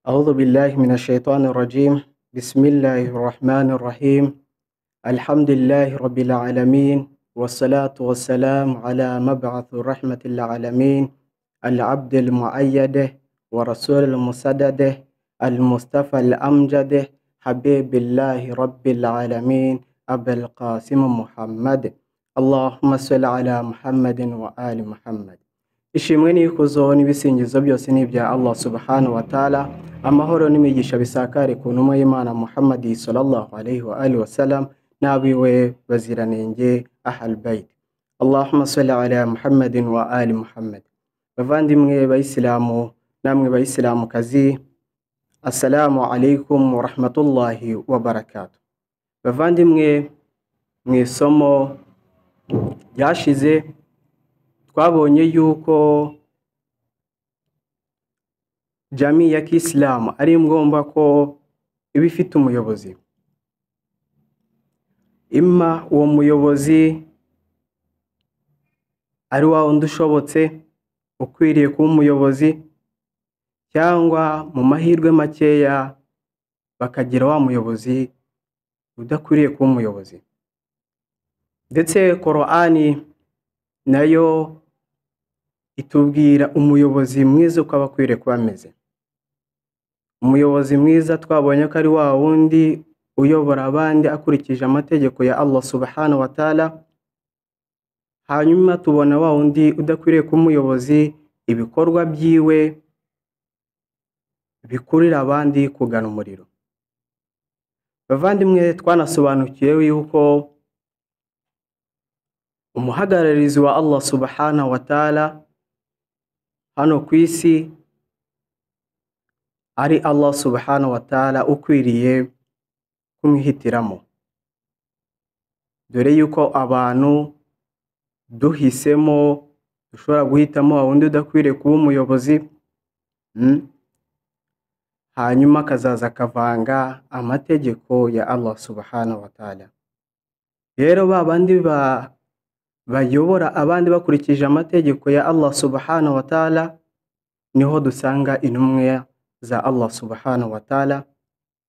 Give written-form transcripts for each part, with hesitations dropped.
أعوذ بالله من الشيطان الرجيم. بسم الله الرحمن الرحيم. الحمد لله رب العالمين، والصلاة والسلام على مبعث رحمة العالمين، العبد المؤيد ورسول المسدد المصطفى الأمجد، حبيب الله رب العالمين، أبا القاسم محمد. اللهم صل على محمد وآل محمد. Ishimwe n'ikuzo n'ibisingizo byose ni ibya Allah subhanahu wa ta'ala. Amahoro n'imigisha bisakare ku ntumwa y'Imana Muhammad sallallahu alayhi wa alihi wasallam n'abiwe baziranenge ahal bait. Allahumma salli ala Muhammadin wa ali Muhammad. Bavandimwe bayisilamu namwe bayisilamukazi, assalamu alaikum wa rahmatullahi wa barakatuh. Bavandimwe, mu isomo ryashize twabonye yuko jamii ya Kisilamu ari ngombwa ko iba ifite umuyobozi. Imma uwo muyobozi ari wa wundi ushobotse ukwiriye kuba umuyobozi, cyangwa mu mahirwe makeya bakagira wa muyobozi udakwiriye kuba umuyobozi. Ndetse Korani nayo itubwira umuyobozi mwiza uko aba akwiriye kuba ameze. Umuyobozi mwiza twabonye ko ari wa wundi uyobora abandi akurikije amategeko ya Allah subhanahu wa ta'ala. Hanyuma tubona wa wundi udakwiriye kuba umuyobozi, ibikorwa byiwe bikurira abandi kugana umuriro. Bavandimwe, twanasobanukiwe yuko umuhagararizi wa Allah subhanahu wa ta'ala hano ku isi ari Allah subhanahu wa ta'ala ukwiriye kumwihitiramo. Dore yuko abantu duhisemo dushobora guhitamo wundi udakwiriye kuba umuyobozi, hanyuma akazaza akavanga amategeko ya Allah subhanahu wa ta'ala. Rero ba bandi bayobora abandi bakurikije amategeko ya Allah subhanahu wa ta'ala, niho dusanga intumwa za Allah subhanahu wa ta'ala,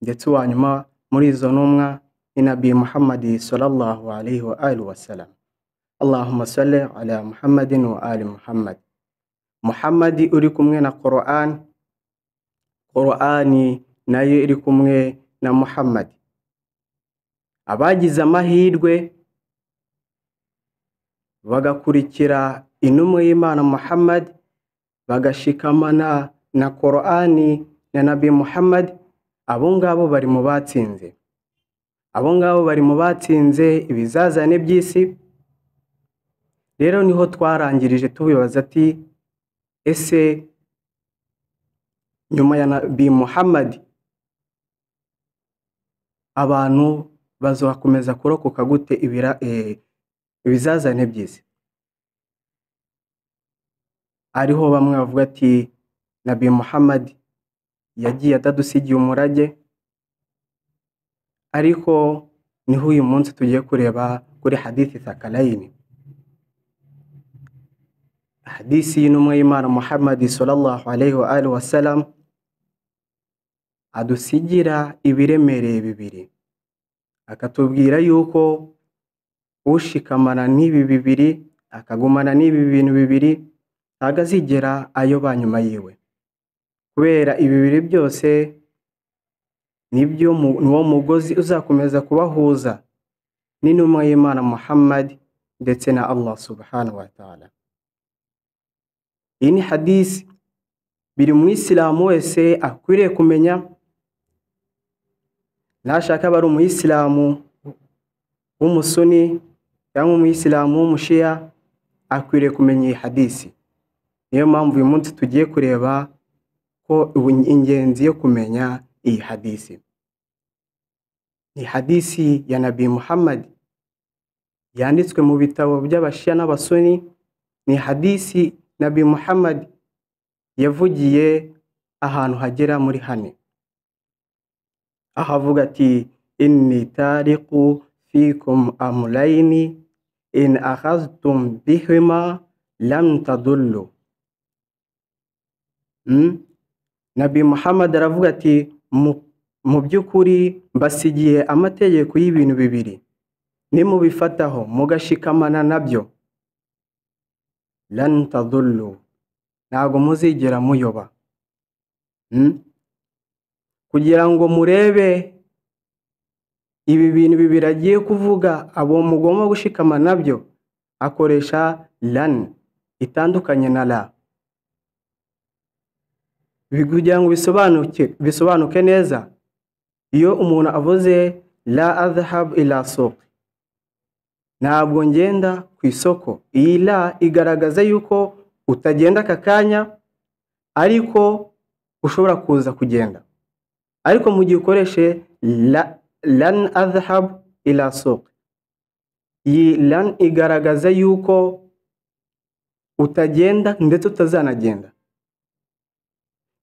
ndetse uwa nyuma muri izo ntumwa ni Nabii Muhammad sallallahu alayhi wa alihi wasallam. Allahumma salli ala Muhammadin wa ali Muhammad. Muhammad uri kumwe na Qur'an, Qur'ani nayo iri kumwe na Muhammad. Abagize amahirwe bagakurikira intumwa y'Imana Muhammad, bagashikamana na Qur'ani na Nabii Muhammad, abo ngabo bari mu batsinze. Abo ngabo bari mu batsinze ibizazane by'isi. Rero niho twarangirije tubibaza ati ese nyuma ya Nabii Muhammad abantu bazakomeza kurokoka gute ibizazane by'isi? Ariho bamwe bavuga ati Nabii Muhammad yagiye atadusigiye umurage. Ariko niho uyu munsi tugiye kureba kuri hadithi Thakalaini, hadisi y'intumwa y'Imana Muhammad sallallahu alayhi wa alihi wasallam, adusigira ibiremereye bibiri, akatubwira yuko ushikamana n'ibi bibiri akagumana n'ibi bintu bibiri ntabwo azigera ayoba nyuma yiwe. Kubera ibi bibiri byose nibyo niwo mugozi uzakomeza kubahuza n'intumwa y'Imana Muhammad ndetse na Allah subhanahu wa ta'ala. Iyi ni hadisi biri muyisilamu wese akwiriye kumenya. Nashaka bari umuyisilamu w'umusuni cyangwa umuyisilamu w'umushiya, akwiriye kumenya iyi hadisi. Niyo mpamvu uyu munsi tugiye kureba ko ingenzi yo kumenya iyi hadisi. Ni hadisi ya Nabii Muhammad yanditswe mu bitabo by'abashiya n'abasuni. Ni hadisi Nabii Muhammad yavugiye ahantu hagera muri hane, aho avuga ati inni tariqu fikum amrayni in akhadhtum bihima lam tadullu. Nabi Muhammad aravuga ati mu by'ukuri mbasigiye amategeko y'ibintu bibiri, nimubifataho mugashikamana nabyo, lan tadullu, ntabwo muzigera muyoba. Kugira ngo murebe ibi bintu bibiri agiye kuvuga abo mugomba gushikama nabyo, akoresha lan itandukanye na la, kugira ngo bisobanuke neza. Iyo umuntu avuze la adhhab ila suq, ntabwo ngenda ku isoko, iyi la igaragaza yuko utagenda aka kanya ariko ushobora kuza kugenda. Ariko mu gihe ukoreshe lan adhhab ila suq, iyi lan igaragaza yuko utagenda ndetse utazanagenda.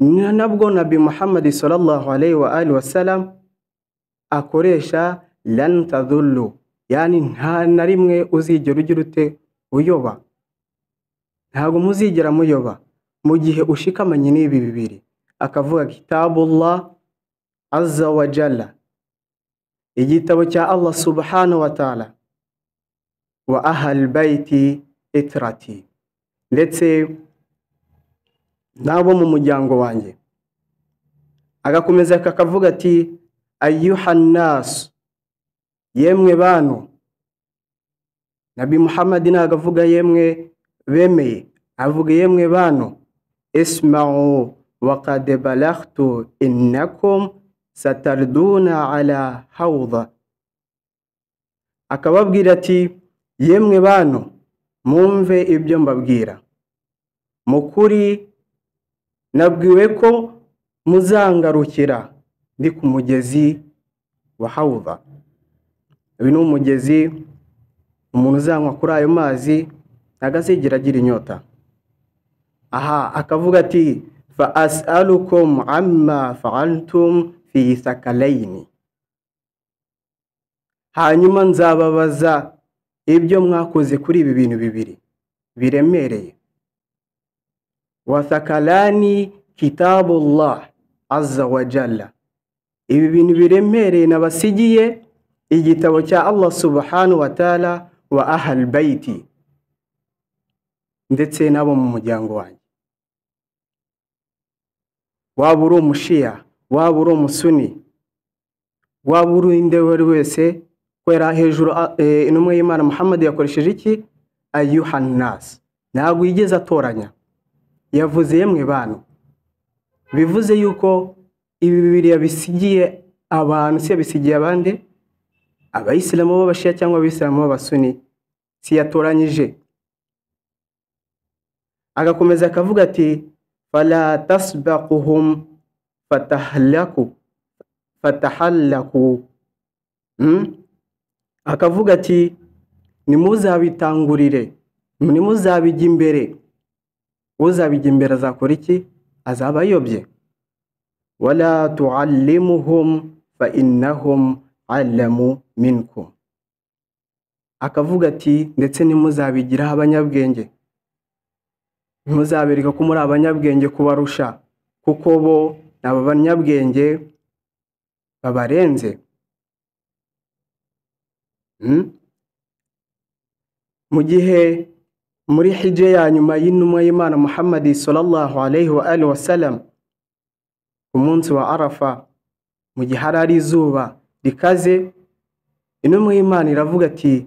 Nabwo Nabi Muhammad sallallahu alayhi wa alihi wasallam akoresha lan tadullu, yani nta na rimwe uzigera ugira ute uyoba, ntabwo muzigera muyoba mu gihe ushikamanye n'ibi bibiri. Akavuga kitabullah azza wa jalla, igitabo cya Allah subhanahu wa ta'ala, wa ahal baiti itrati, ndetse nabo mu muryango wanjye. Agakomeza akavuga ati ayyuhan nas, yemwe bantu. Nabi Muhammad nagavuga yemwe bemeye, avuga yemwe bantu, isma'u wa qad balaghtu innakum satarduna ala hawdha. Akababwira ati yemwe bantu, mumve ibyo mbabwira, mukuri nabwiwe ko muzangarukira ndi ku mugezi wa hawdha. Uyu ni umugezi umuntu uzanywa kuri ayo mazi ntagazigera agira inyota. Aha akavuga ati fa as'alukum amma fa'altum fi thakalaini, hanyuma nzababaza ibyo mwakoze kuri ibi bintu bibiri biremereye. Wa thakalani kitabullah azza wa jalla, ibi bintu biremereye nabasigiye igitabo cya Allah subhanahu wa ta'ala, wa ahal baiti, ndetse nabo mu muryango wanjye. Waba uri umushiya, waba uri umusuni, waba uri inde wari wese, kwera hejuru intumwa y'Imana Muhammad yakoresheje iki? Ayyuhan nas, ntabwo yigeze atoranya, yavuze yemwe bantu. Bivuze yuko ibi bibiri yabisigiye abantu, si yabisigiye abandi, abayisilamu b'abashiya cyangwa abayisilamu b'abasuni, si yatoranyije. Agakomeza akavuga ati fala tasbaquhum fatahlaku fatahallaku. Akavuga ati nimuzabitangurire, nimuzabijya imbere, uzabijya imbere azakora iki? Azaba ayobye. Wala tuallimuhum fa innahum alamu minkum. Akavuga ati ndetse nimuzabigiraho abanyabwenge, ntimuzabereka ko muri abanyabwenge kubarusha, kuko bo aba banyabwenge babarenze. Mu gihe muri hijja ya nyuma y'intumwa y'Imana Muhammad sallallahu alayhi wa alihi wasallam, ku munsi wa Arafa, mu gihe hari izuba rikaze, intumwa y'Imana iravuga ati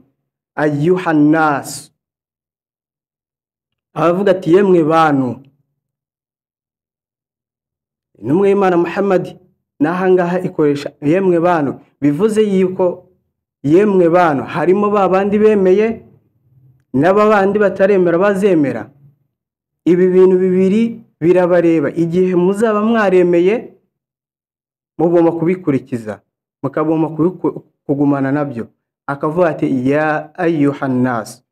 ayyuhan nas, aravuga ati yemwe bantu. Intumwa y'Imana Muhammad nahangaha ikoresha yemwe bantu, bivuze yuko yemwe bantu harimo babandi bemeye n'aba bandi bataremera bazemera. Ibi bintu bibiri birabareba, igihe muzaba mwaremeye mugomba kubikurikiza, mukagomba kugumana nabyo. Akavuga ati ya ayyuhan nas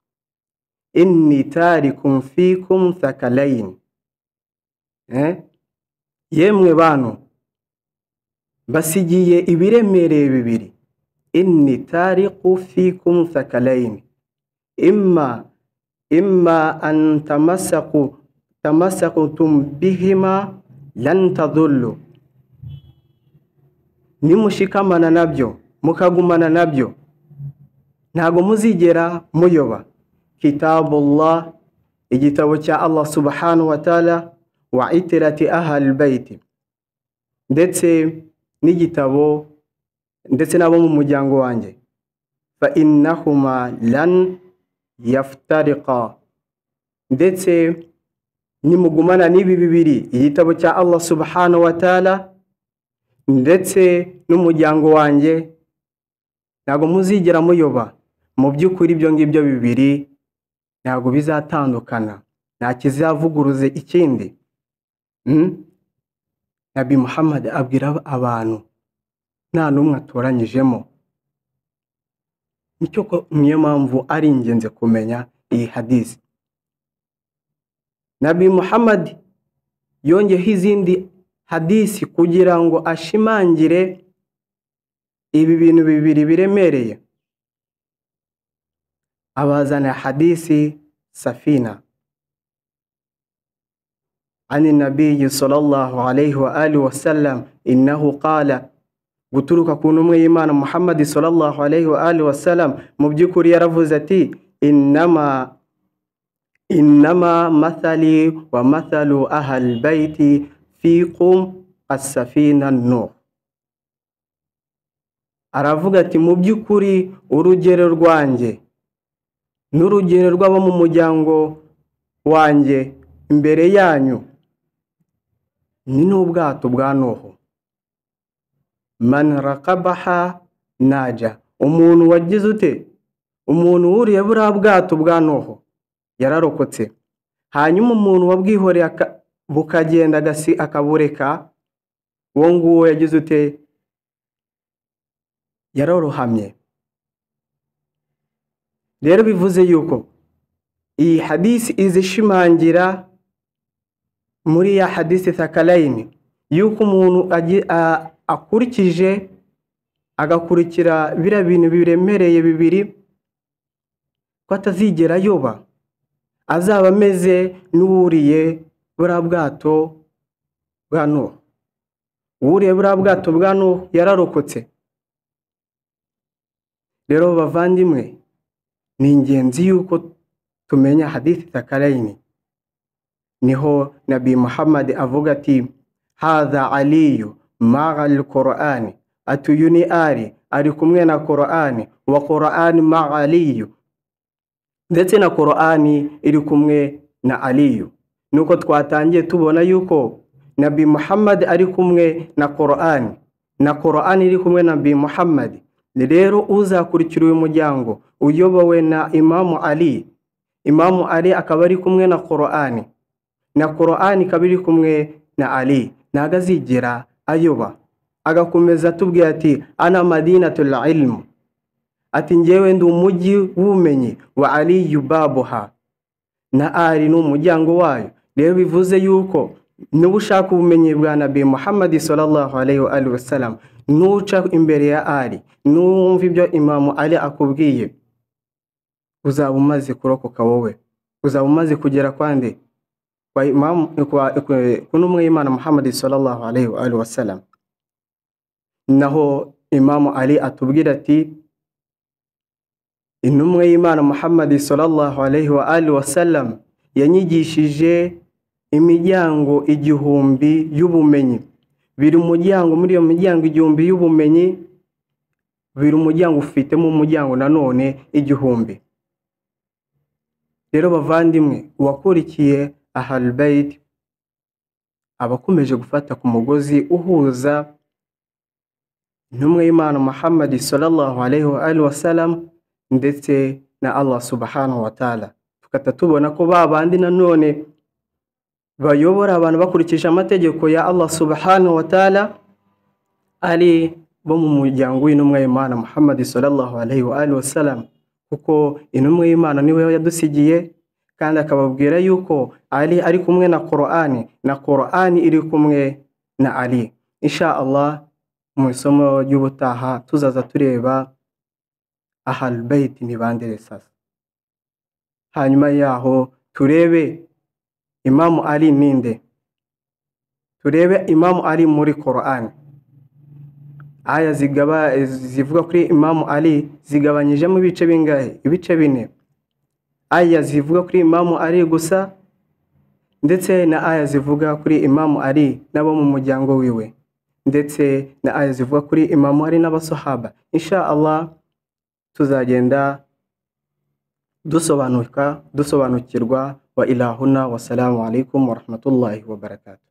inni tarikum fikum thakalain, yemwe bantu basigiye ibiremereye bibiri. Inni tariku fikum thakalain imma an tamassakutum bihima lan tadullu, nimushikamana nabyo mukagumana nabyo ntago muzigera muyoba. Kitabullah, igitabo cya Allah subhanahu wa ta'ala, wa itirati ahal baiti, ndetse n'igitabo ndetse nabo mu muryango wanjye. Fa innahuma lan yaftariqa, ndetse nimugumana n'ibi bibiri, igitabo cya Allah subhanahu wa ta'ala ndetse n'umuryango wanjye, ntago muzigera muyoba. Mu by'ukuri ibyo ngibyo bibiri ntago bizatandukana, nta kizavuguruze ikindi. Nabi Muhammad abwira abantu nta n'umwe atoranyijemo. Nicyo niyo mpamvu ari ingenzi kumenya iyi hadisi. Nabi Muhammad yongeyeho izindi hadisi kugira ngo ashimangire ibi bintu bibiri biremereye. Abazana hadisi safina ani nabiyi sallallahu alayhi wa alihi wasallam innahu qala, guturuka ku ntumwa y'Imana Muhammad sallallahu alayhi wa alihi wasallam, mu by'ukuri yaravuze ati innama mathali wa mathalu ahal baiti fiqum as-safina an-nuh. Aravuga ati mu by'ukuri urugero rwanjye n'urugero rw'abo mu muryango wanjye imbere yanyu ni n'ubwato bwa Nuhu. Man raqabaha naja, umuntu wagize ute, umuntu wuriye buriya bwato bwa Nuhu yararokotse. Hanyuma umuntu wabwihoreye bukagenda akabureka, uwo nguwo yagize ute, yarorohamye. Rero bivuze yuko iyi hadisi izishimangira muri ya hadisi thakalaini yuko umuntu akurikije agakurikira biriya bintu biremereye bibiri, ko atazigera ayoba, azaba ameze n'uwuriye buriya bwato bwa Nuhu. Uwuriye buriya bwato bwa Nuhu yararokotse. Rero bavandimwe, ni ingenzi yuko tumenya hadithi thakalaini. Niho Nabi Muhammad avuga ati hadha aliyu ma'a al-Qur'ani, ati uyu ni Ali ari kumwe na Qur'ani, wa Qur'ani ma'a aliyu, ndetse na Qur'ani iri kumwe na Aliyu. Nuko twatangiye tubona yuko Nabi Muhammad ari kumwe na Qur'ani, na Qur'ani iri kumwe na Nabi Muhammad. Rero uzakurikira uyu muryango uyobowe na Imamu Ali, Imamu Ali akaba ari kumwe na Qur'ani, na Qur'ani ikaba iri kumwe na Ali, ntago azigera ayoba. Agakomeza atubwira ati ana madinatul ilm, ati njyewe ndi umujyi w'ubumenyi, wa Aliyu babuha, na Ali ni umuryango wayo. Rero bivuze yuko niba ushaka ubumenyi bwa Nabi Muhammad sallallahu alayhi wa alihi wasallam, nuca imbere ya Ali, nuwumva ibyo Imamu Ali akubwiye, uzaba umaze kurokoka wowe, uzaba umaze kugera kwande kwa Imamu, ku ntumwa y'Imana Muhammad sallallahu alayhi wa alihi wasallam. Naho Imamu Ali atubwira ati intumwa y'Imana Muhammad sallallahu alayhi wa alihi wasallam yanyigishije imiryango 1000 y'ubumenyi. Biri umuryango muri iyo miryango 1000 y'ubumenyi, biri umuryango ufitemo umuryango nanone 1000. Rero bavandimwe, uwakurikiye Ahlul Bait abakomeje gufata ku mugozi uhuza intumwa y'Imana Muhammad sallallahu alayhi wa alihi wasallam ndetse na Allah subhanahu wa ta'ala. Tukata tubona ko babandi nanone bayobora abantu bakurikije amategeko ya Allah subhanahu wa ta'ala ari bo mu muryango w'intumwa y'Imana Muhammad sallallahu alayhi wa alihi wasallam, kuko intumwa y'Imana niwe yadusigiye, kandi akababwira yuko Ali ari kumwe na Qur'ani, na Qur'ani iri kumwe na Ali. Insha Allah mu isomo ry'ubutaha tuzaza tureba Ahlul Bait ni bande sasa. Hanyuma yaho turebe Imamu Ali ninde. Turebe Imamu Ali muri Qur'an. Aya zivuga kuri Imamu Ali zigabanyijemo ibice bingahe? Ibice bine. Aya zivuga kuri Imamu Ali gusa, ndetse na aya zivuga kuri Imamu Ali n'abo mu muryango wiwe, ndetse na aya zivuga kuri Imamu Ali n'abasahaba. Insha Allah tuzagenda dusobanukirwa. Wa ilahuna, wassalamu alaikum warahmatullahi wabarakatuh.